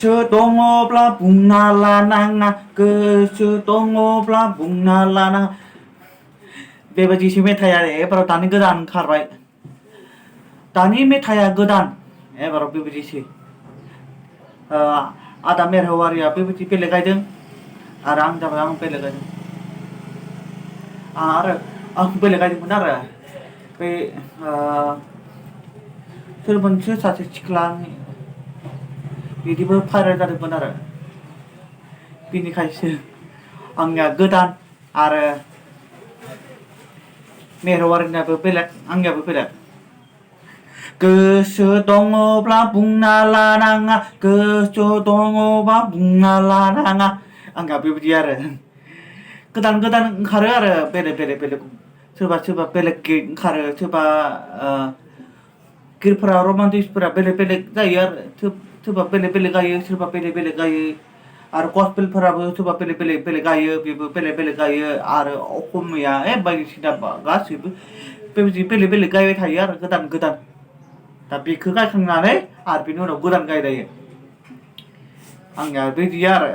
Gwsw dongoba bungna lananga Gwsw dongoba bungna lananga बेबायदिसो मेथाइआ एबाराव दानि गोदान ओंखारबाय दानि मेथाइआ गोदान एबाराव बेबायदिसो आदा मेरहावारिया बेबायदि बेलेग गायदों आरो आं जाबाय आं बेलेग गायदों आं बेलेग गायदोंमोन आरो बे सोर मोनसे सासे सिख्लानि बिदिबो भाइरेल जादोंमोन आरो बिनिखायसो आंनिया गोदान आरो मेरहावारिनियाबो बेलेग आंनियाबो बेलेग गोसो दङब्ला बुंना लानाङा गोसो दङबा बुंना लानाङा आंहा बेबायदि आरो गोदान गोदान ओंखारो आरो बेलेग सोरबा सोरबा बेलेग ओंखारो सोरबा गितफोरा रमान्टिक्सफोरा बेलेग जायो आरो सोरबा बेलेग गायो सोरबा बेलेग गायो आरो गस्पेलफोराबो सोरबा बेलेग गायो बेबो बेलेग गायो आरो असमिया बायदिसिना गासैबो बेबायदि बेलेग गायबाय थायो आरो गोदान दा बेखौ गायखांनानै आरो बेनि उनाव गोदान गायलायो आंनिया बिदि आरो